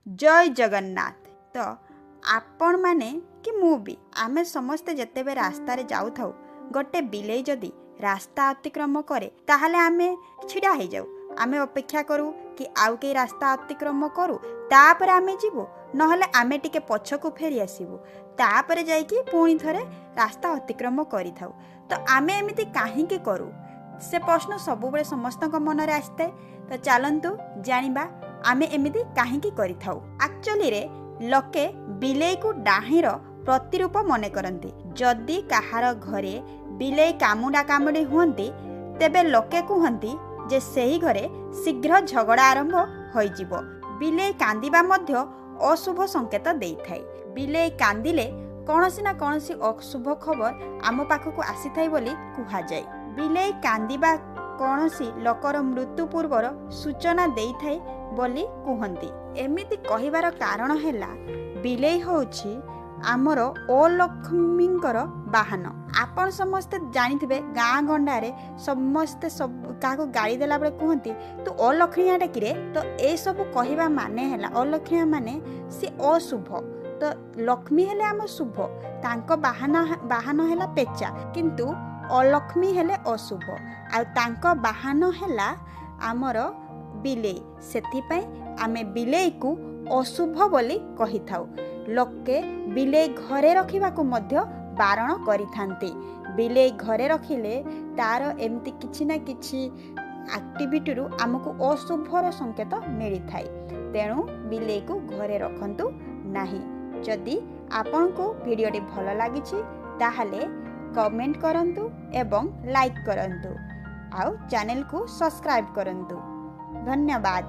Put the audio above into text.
ଜୟ ଜଗନ୍ନାଥ। ତ ଆପଣମାନେ କି ମୁଁ ବି, ଆମେ ସମସ୍ତେ ଯେତେବେଳେ ରାସ୍ତାରେ ଯାଉଥାଉ, ଗୋଟେ ବିଲେଇ ଯଦି ରାସ୍ତା ଅତିକ୍ରମ କରେ ତାହେଲେ ଆମେ ଛିଡ଼ା ହେଇଯାଉ। ଆମେ ଅପେକ୍ଷା କରୁ କି ଆଉ କେହି ରାସ୍ତା ଅତିକ୍ରମ କରୁ, ତାପରେ ଆମେ ଯିବୁ, ନହେଲେ ଆମେ ଟିକେ ପଛକୁ ଫେରି ଆସିବୁ, ତାପରେ ଯାଇକି ପୁଣି ଥରେ ରାସ୍ତା ଅତିକ୍ରମ କରିଥାଉ। ତ ଆମେ ଏମିତି କାହିଁକି କରୁ, ସେ ପ୍ରଶ୍ନ ସବୁବେଳେ ସମସ୍ତଙ୍କ ମନରେ ଆସିଥାଏ। ତ ଚାଲନ୍ତୁ ଜାଣିବା ଆମେ ଏମିତି କାହିଁକି କରିଥାଉ। ଆକ୍ଚୁଆଲିରେ ଲୋକେ ବିଲେଇକୁ ଡାହିଁର ପ୍ରତିରୂପ ମନେ କରନ୍ତି। ଯଦି କାହାର ଘରେ ବିଲେଇ କାମୁଡ଼ା କାମୁଡ଼ି ହୁଅନ୍ତି, ତେବେ ଲୋକେ କୁହନ୍ତି ଯେ ସେହି ଘରେ ଶୀଘ୍ର ଝଗଡ଼ା ଆରମ୍ଭ ହୋଇଯିବ। ବିଲେଇ କାନ୍ଦିବା ମଧ୍ୟ ଅଶୁଭ ସଂକେତ ଦେଇଥାଏ। ବିଲେଇ କାନ୍ଦିଲେ କୌଣସି ନା କୌଣସି ଅଶୁଭ ଖବର ଆମ ପାଖକୁ ଆସିଥାଏ ବୋଲି କୁହାଯାଏ। ବିଲେଇ କାନ୍ଦିବା କୌଣସି ଲୋକର ମୃତ୍ୟୁ ପୂର୍ବର ସୂଚନା ଦେଇଥାଏ ବୋଲି କୁହନ୍ତି। ଏମିତି କହିବାର କାରଣ ହେଲା, ବିଲେଇ ହେଉଛି ଆମର ଅଲକ୍ଷ୍ମୀଙ୍କର ବାହନ। ଆପଣ ସମସ୍ତେ ଜାଣିଥିବେ, ଗାଁ ଗଣ୍ଡାରେ ସମସ୍ତେ ସବୁ କାହାକୁ ଗାଳି ଦେଲା ବେଳେ କୁହନ୍ତି, ତୁ ଅଲକ୍ଷ୍ମୀଆଟା କିରେ? ତ ଏସବୁ କହିବା ମାନେ ହେଲା, ଅଲକ୍ଷ୍ମୀଆ ମାନେ ସେ ଅଶୁଭ। ତ ଲକ୍ଷ୍ମୀ ହେଲେ ଆମ ଶୁଭ, ତାଙ୍କ ବାହନ ହେଲା ପେଚା, କିନ୍ତୁ ଅଲକ୍ଷ୍ମୀ ହେଲେ ଅଶୁଭ, ଆଉ ତାଙ୍କ ବାହନ ହେଲା ଆମର ବିଲେଇ। ସେଥିପାଇଁ ଆମେ ବିଲେଇକୁ ଅଶୁଭ ବୋଲି କହିଥାଉ। ଲୋକେ ବିଲେଇ ଘରେ ରଖିବାକୁ ମଧ୍ୟ ବାରଣ କରିଥାନ୍ତି। ବିଲେଇ ଘରେ ରଖିଲେ ତାର ଏମିତି କିଛି ନା କିଛି ଆକ୍ଟିଭିଟିରୁ ଆମକୁ ଅଶୁଭର ସଂକେତ ମିଳିଥାଏ। ତେଣୁ ବିଲେଇକୁ ଘରେ ରଖନ୍ତୁ ନାହିଁ। ଯଦି ଆପଣଙ୍କୁ ଭିଡ଼ିଓଟି ଭଲ ଲାଗିଛି ତାହେଲେ କମେଣ୍ଟ କରନ୍ତୁ ଏବଂ ଲାଇକ୍ କରନ୍ତୁ, ଆଉ ଚ୍ୟାନେଲକୁ ସବସ୍କ୍ରାଇବ୍ କରନ୍ତୁ। ଧନ୍ୟବାଦ।